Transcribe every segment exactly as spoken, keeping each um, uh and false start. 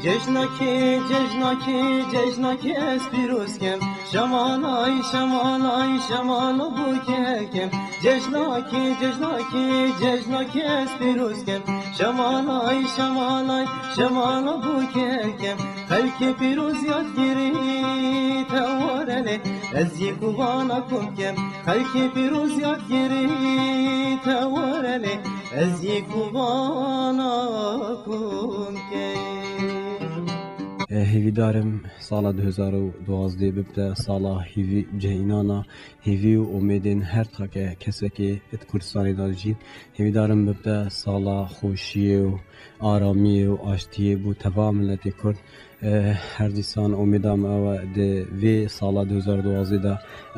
Cejnakê, cejnakê, cejnakê ez pîroz kem. Şemalay, şemalay, şemala bûke kem. Cejnakê, cejnakê, cejnakê ez pîroz kem. Şemalay, şemalay, şemala bûke kem. Xelkê pîroz yadgirî te warenê, ez yê ku vana kom kem. Xelkê pîroz yadgirî te warenê, ez yê ku vana kom kem. E, hêvîdar im sala du hezar û duwazdeh bibte sala hêvî cihînana, hêvî û umêdên her take kesekê di Kurdistanê de dijîn. Hêvîdar im bibte sala xweşiyê û aramiyê û aştiyê bo teva miletê Kurd. E, her dîsan umêda me ew e di vê sala du hezar duwazdeh de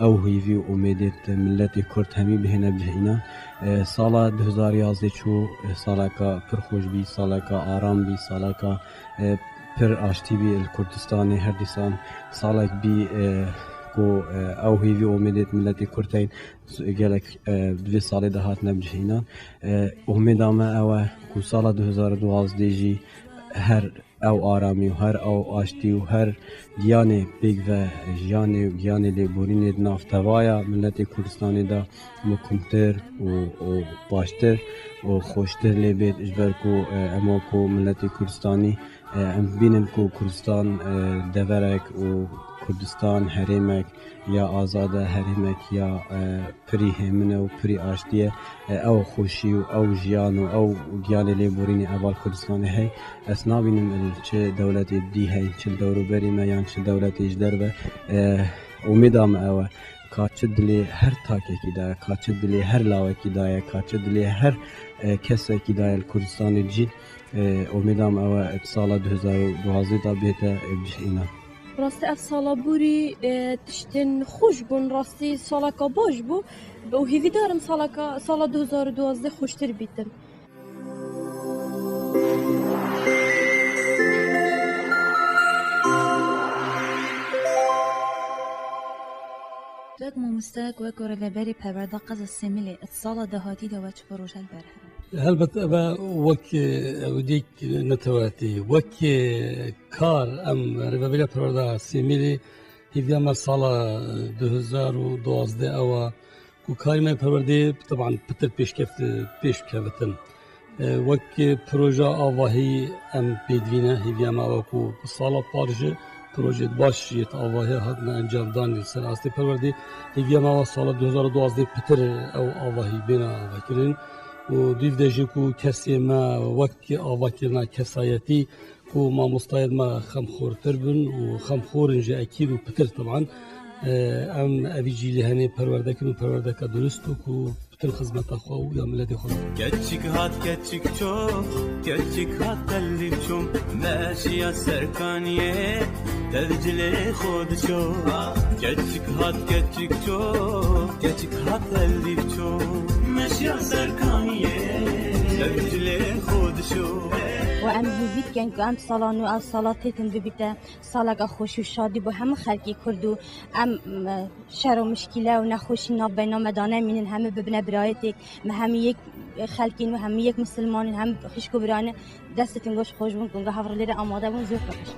ew hêvî û umêdê di miletê Kurd hemî bihêne cihînan. E, sala du hezar yazdeh çû, e, saleka pir xweş bî, saleka aram bî, saleka, e, pir aştî bî li Kurdistanê. Her dîsan salek bî, e, ku, e, ew hêvî û umêdê di miletê Kurd heyîn, gelek, e, di vê salê de hatine bicihînan. E, umêda me ew e ku sala du hezar û duwazdeh jî her ew aramî û her ew aştî û her giyanê pêk ve jiyanê û giyanê lêborînê di nav tevaya miletê Kurdistanê de mukumtir û, û baştir û xweştir lê bêt, ji ber ku, e, em wek ku miletê Kurdistanî, e, em bînin ku Kurdistan, e, deverek û Kurdistan herêmek ya azad e, herêmek ya, e, pirî hêmin e û pirî aştî ye. E, ew xweşî û ew jiyan û ew giyanê lêborînê heval Kurdistanê hey. Ez nabînim li çi dewletê dî hey, çi li dewroberî me yan çi dewletê ji derve. E, umêda me ew e. Ka çi dilê her takekî de ye, ka çi dilê her lawekî de ye, ka çi dilê her, e, kesekî de ye li Kurdistanê cî, e, umêda me ew e, di sala du hezar û duwazdeh de bête, e, cihînan. Rastî ev sala borî, e, tiştên xweş bûn, rastî saleka baş bû. Û hêvîdar im saleka, sala du hezar û duwazdeh xweştir bîtin. Wek mamosteyek, wek rêveberê perwerda qeza Sêmilê, di sala dahatî de we çi proje li ber hene? Helbet ev e wek, e, ew dîk netewetî, wek, e, kar em rêveberiya perwerda Sêmilê hêviya me sala du hezar û duwazdeh ew e ku karê me perwerdê teban pitir pêşkeft, pêş kevitin. E, wek proje avahî em pêdivî ne, hêviya me ew e ku sala par jî projeyê baş yê avahî hatine encamdan li ser astê perwerdê. Hêviya me ew e sala du hezar û duwazdeh pitir ew avahî bêne avakirin û dîv de jî ku kesê me wek avakirina kesayetî ku mamostayên me xemxortir bin û xemxor in jî ekîd û pitir teban, e, em evî cî lê henê perwerde kin û perwerdeke durist û ku pitir xizmeta xwe û ya miletê xwe bikin. Keçik hat keçik ço, keçik hat tellî çû, meşiya serkaniyê, tev cilê xwe diço. Keçik hat keçik ço, keçik hat tellî çû, meşiya serkaniyê, tev cilê xwe diço. Û em hêvî dikin ku em sala nû ev sala têtin bibîte saleka xweş û şadî bo hemû xelkê Kurd û em, em, şer û mişkîle û nexweşî nav beyna me de nemînin, hemû bibine birayetêk, me hemî yek xelkên û hemî yek misilmanên, hemû xişk û birayên destê goş xweş bûn, ku hev re lê re amade bûn, zor paqij.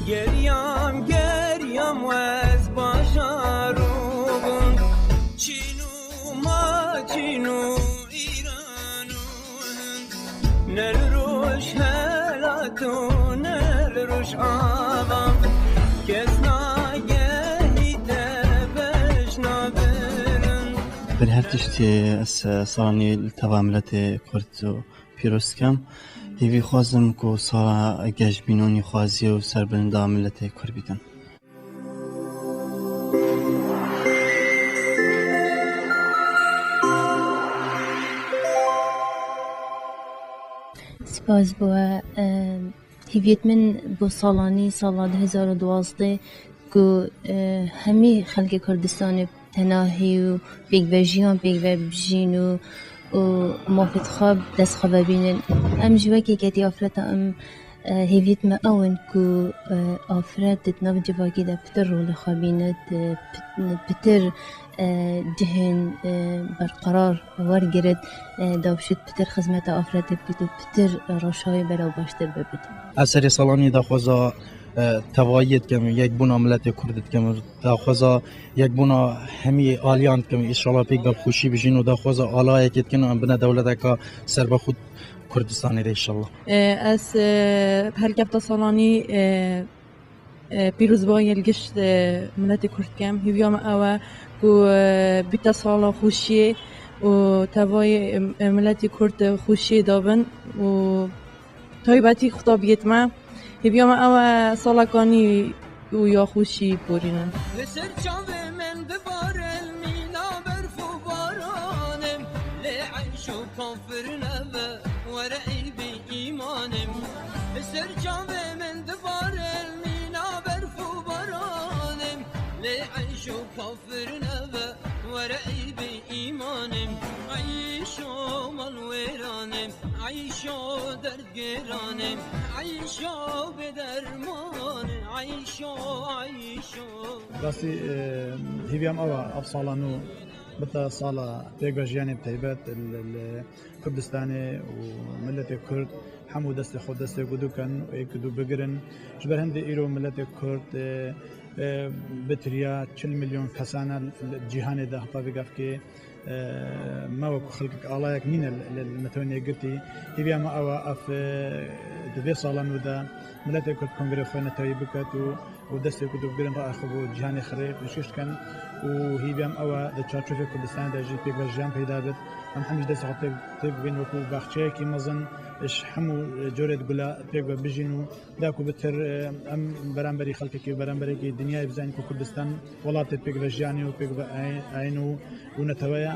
Geriyam, geriyam û ez bajar û gund, çîn û maçîn û Îran û Hind. Ne li roj helat û ne li roj ava, kes nagehî te bejna bilind. Ber her tiştî ez, e, salanî li teva miletê Kurd û pîroz dikim. Hêvî xwazim ku sala geş bîn û nîxwazî û serbilinda miletê Kurd bîtin. Spas bo we. E, hêviyet min bo salanî, sala du hezar û duwazdeh, ku, e, hemî xelkê Kurdistanê tenahî û pêkvejiyan pêkve bijîn û, û mafê xwe bi dest xwe vebînin. Em jî wek yeketî afireta em E, hêviyet me ew in ku, e, afret di nav civakî de pitir rolê xwe bînit, e, pit-, pitir, e, cihên, e, berqerar wergirit, e, dawşit pitir xizmeta afretê bikit û pitir, e, roşayê belav baştir bibit. Ez serê Salanî daxwaza, e, tevayiyê dikim, yekbûna miletê Kurd dikim, daxwaza yekbûna hemî aliyan dikim, înşallah pêk be xweşî bijîn û daxwaza alayekê dikin, em bine dewleteka serbexwe Kurdistanê de înşallah. E, ez, e, her kefta Salanî, e, e, pîrozbahiyê li gişt, e, miletê Kurd dikim. Hêviya me ew e ku, e, bîte sala xweşiyê û tevayê, e, miletê Kurd, e, xweşiyê dabin û taybetî xutabiyêt me. Hêviya me ew e saleka nî û ya xweşî borînin. Li ser çavê min dibare mîna berf û baranê, lê eyş û kafir nebe, were ey bê îmanê. Li ser çavê min dibare mîna berf û baranê, lê eyş û kafir nebe, were ey bê îmanê. Eyşo malwêranê, eyşo derdgêranê, eyşo bêdermanê, eyşo, eyşo. Rastî, e, hêviya me ew e, ev sala nû bite sala pêkvejiyanê bi taybet li, li Kurdistanê û miletê Kurd hemû destê xwe destê ku dikin û êk du bigirin. Ji ber hindê îro miletê Kurd, e, e, bitiriya çil milyon kesane li cîhanê de heta vê gavkê, e, me wekî xelkek alayek nîne li, li, li netewên yekgirtî. Hêviya me ew e, ev, e, di vê sala nû de miletê Kurd kongrê xwe neteweyî biket û û destê ku dûvgirin raye xwe bo cîhanê xirê pêşkêş dikin û hêviya me ew e di çarçovê Kurdistanê de jî pêkvejiyan peyda bit. Em hemî ji destê xwe têk, têk bibin wekû baxçeyekî mezin ji hemû corê gula pêk ve bijîn û da ku bitir, e, em beramberî xelkekî û beramberekî dinyayê bizanîn ku Kurdistan welatê pêkvejiyanê û pêkve eyn û, û netewe ye.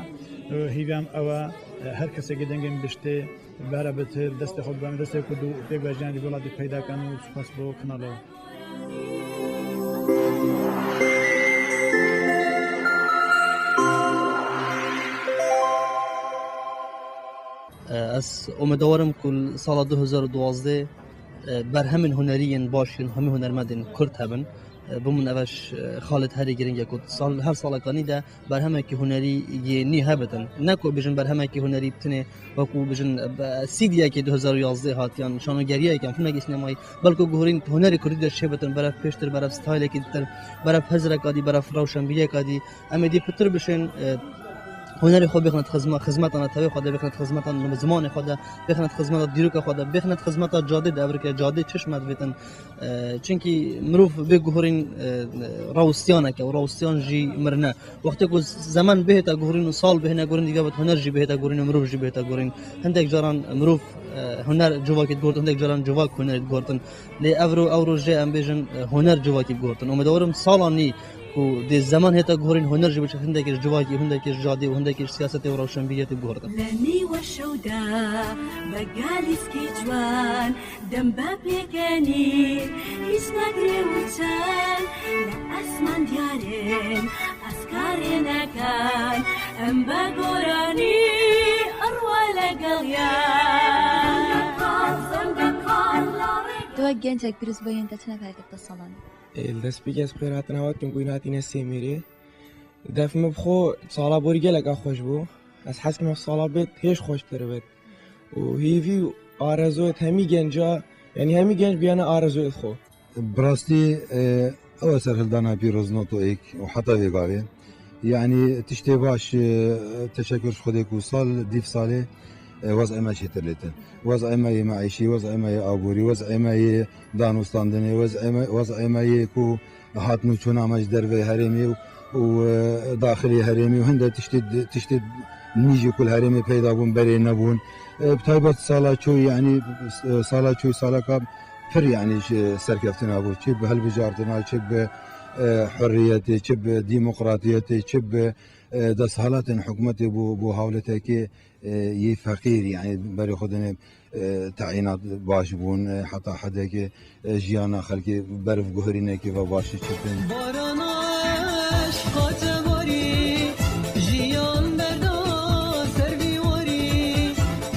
E, hêviya me ew e, e, her kesekî dengên biştê bere bitir, destê xwe bibin, destê ku dû pêkvejiyan jî welatê peyda kin û spas bo kanala we. Ez umêdewar im ku li sala du hezar û duwazdeh, e, berhemên hunerî yên baş yên hemî hunermendên Kurd hebin. E, bo min ev e ji, e, xalê herî giring e ku sal, her saleka nî de berhemekî hunerî yê nî hebitin. Ne ku bijin berhemekî hunerî bi tinê wekû bijin, e, be-, C D'yekê du hezar û yazdeh hat yan şanogeriyek yan filmekî sînemayî, belku guhorîn hunerê kurdî de çêbitin, berev pêştir, berev stylekî ditir, berev hizreka dî, berev rewşenbîriyeka dî. Em ê dî pitir bişên, e, hunerê xwe bêxinit xizma-, xizmeta netewê xwe de, bêxinit xizmeta zimanê xwe de, bêxinit xizmeta dîroka xwe de, bêxinit xizmeta cadê de, evrike cadê çi ji me divêtin. E, çunkî mirov bê guhorîn, e, rewstiyanek e û rewstiyan jî mirine. Wextê ku zeman bihête guhorîn û sal bihêne guhorîn, dî gavit huner jî bihête guhorîn û mirov jî bihête guhorîn. Hindek caran mirov, e, huner civakî diguhort, hindek caran civak hunerî diguhortin. Lê evro, ewro jê em bêjin, e, huner civakî biguhortin. Umêdewar im sala nî ku dê zeman hête guhorîn huner jî biçe hindekî ji civakî, hindekî ji cadê û hindekî ji siyasetê û rewşenbîriyetê biguhortin. Lê nîwe şew de be galîskî ciwan, dem be pêkenî, hîç negirê û çend, ne esman diyar in, ez karê nekan, em be goranî, irwe legel yan. Tu wek gencek pîrozbahiyên te çi ne bi herkefta Salanî? Ê, li destpêkê ez bi xêr hatina we dikim ku hîn hatîne Sêmîrê. Def min bi xwe sala borî gelek a xweş bû. Ez hez dikim ev sala bêt hêj xweştir bêt. Û hêvî û arezoyê hemî genca, yanî hemî genc biyane arezoyê xwe. Bi rastî, e, ew e serhildana pîroz noto êk û heta vê gavê. Yanî tiştê baş, e, teşekur ji Xwedê ku sal dîv salê, e, wez'ê me çêtir lêtin. Wez'ê me yê meîşî, wez'ê me yê aborî, wez'ê me yê danûstandinê, wez'ê me, wez'ê me yê ku hatin û çûna me ji derveyê herêmê û, û, e, daxilê herêmê û hinde tiştê, tiştê nî jî ku li herêmê peyda bûn, berê nebûn. E, bi taybet sala çûyî, yanî, e, sala çûyî saleka pir, yanî, ji serkeftina bû. Çi bi hilbijartina, çi bi, e, hurriyetê, çi bi demokratiyetê, çi bi, e, desthilatên hikûmetê bû, bû hawletekê, e, yê feqîr, yanî berê xwe dinê, e, teyînat baş bûn, e, heta hedekê, e, jiyana xelkê ber bi guherînekê ve başî çêtin. Barana eşqa te barî, jiyan berda ser vî warî.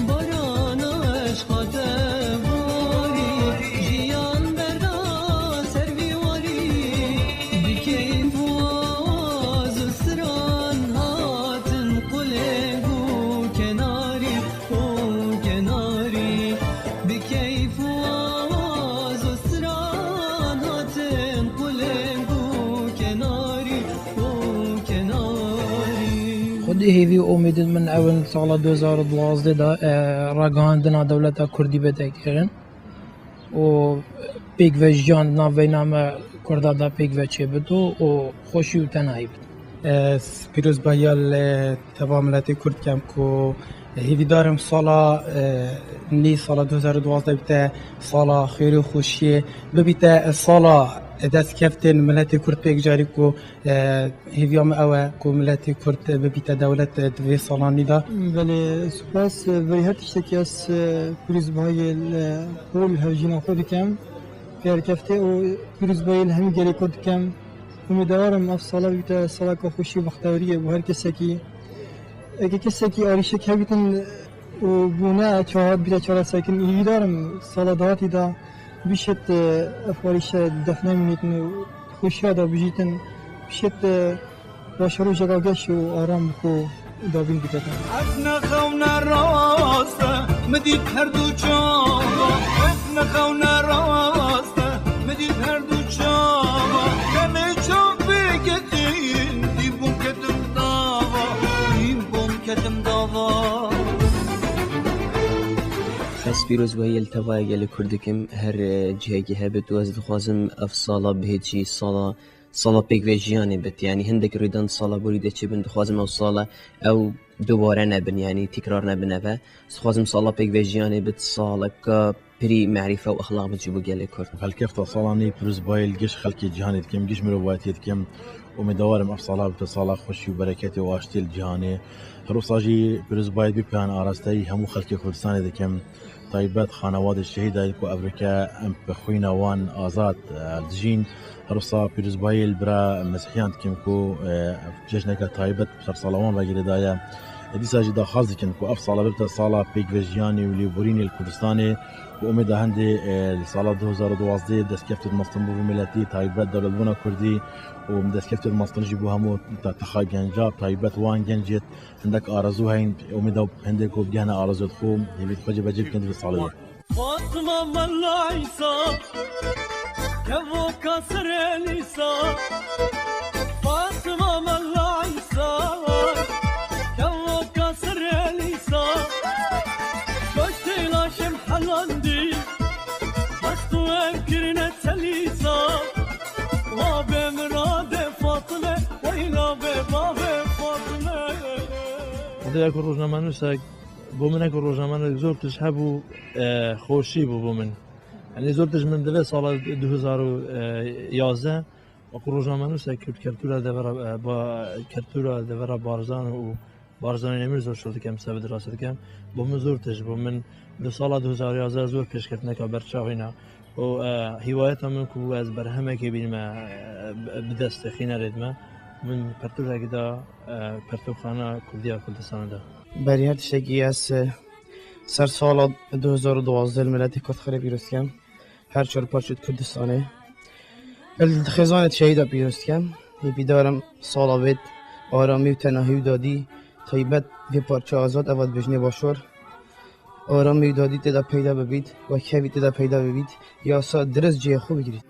Barana eşqa te barî, Hêvî û umêdên min ew in sala du hezar û duwazdeh de, e, ragihandina dewleta Kurdî bide kirin û pêkvejiyan di navbeyna me Kurda de pêkve çêbit û, û xweşî û tenayî bit. Ez pîrozbahiya li teva miletê Kurd dikem ku hêvîdar im sala, e, nî sala du hezar û duwazdeh bite sala xêr û xweşiyê, bibîte sala destkeftên miletê Kurd pêk carî ku, e, hêviya min ew e ku miletê Kurd bibîte dewlet di vê salanî de. Belê, spas. Berî her tiştekî ez, e, pîrozbahiyê li hol hevjîna xwe dikem. Pêrkeftê û pîrozbahiyê li hemî gelê Kurd dikem. Umêdewar im ev sala bibîte saleka xweşî û bextewariyê bo her kesekî. Eke kesekî arîşek hebîtin û bûne ça-, bîre çareserkirin, hêvîdar im sala dahatî de bişêt, e, ev arîşe def nemînîtin û xweşiya de bijîtin. Bişêt, e, baş rojeka geş û aram bi xwe dabîn biketin. Ez nexew ne rast e, min dît her du çava. Ez nexew ne rast e, min dît her du çava. Demê çav pêketin, dî bûm ketim dava, dî bûm ketim dava. Ez pîrozbahiyê li tevaya gelê Kurd dikim, her, e, cihekî hebit û ez dixwazim ev sala bihêt jî sala, sala pêkvejiyanê bit. Yanî hindek rûydan di sala borî de çêbin, dixwazim ew sala ew dubare nebin, yanî tîkrar nebin eve. Ez dixwazim sala pêkvejiyanê bit, saleka pirî merîfe û exlaq bit ji bo gelê Kurd. Helkefta salanî pîrozbahiyê li giş xelkê cîhanê dikim, giş mirovahiyetê dikim. Umêdewar im ev sala bibite sala xweşî û bereketê û aştiyê li cîhanê. Her wisa jî pîrozbahiyê bi peyan arasteyî hemû xelkê Kurdistanê dikim. Taybet xanewadê şehîdayê ku evrike em bi xwîna wan azad, e, dijîn. Her wisa pîrozbahiyê li bira Mesîhiyan dikim ku, e, cejneke taybet bi ser sala wan ve girêdaye. E, dîsa jî daxwaz dikin ku ev sala bibite sala pêkvejiyanê û lêborînê li Kurdistanê. Bi umêda hindê, e, li sala du hezar û duwazdeh destkeftê di mastin bo vê miletî taybet dewletbûna Kurdî û destkeftê di mastin jî bo hemû te-, texa genca taybet wan gencêt hindek arezû heyn. Umêda hindê ku bigihne arezûyê xwe, hêvî xwe cêbecê bikin di vê salê de. Fatma Mela Îsa, kevoka serê Lîsa. Fatma Mela Îsa, kevoka serê Lîsa. Goştê laşên helandî, dest û ev kirine telîsa. Wa be mirade Fatime, weyla be bavê Fatime. Xwedê ku rojnamenusa Bo min wekî rojnamenek zor tişt hebû, e, xweşî bû bo min. Yanî zor tişt min divê sala du hezar û yazdeh, wekî rojnamenûsek bi keltûra devera, e, ba, keltûra devera Barzan û Barzanî Nemîr zor şo dikem, sebit rast dikem. Bo min zor tişt bû. Min di sala du hezar û yazdeh zor pêşketineka berçavîna. û, e, hîwayeta min ku ez berhemekê bînime, e, bi destê xînerê dime, min pertûkekî da, e, Pertûkxana Kurdiya Kurdistanê de. Berî her tiştekî ez, e, ser sala du hezar û duwazdeh li miletê Kurd xwe re pîroz dikem. Her çar parçeyê Kurdistanê. Li xêzanê şehîda pîroz dikem. Hêvîdar im sala vê aramî û tenahî û dadî taybet vê parça azad eva dibêjinê başor. Aramî û dadî tê de peyda bibît, wekhevî tê de peyda bibît, yasa dirist cihê xwe bigirît.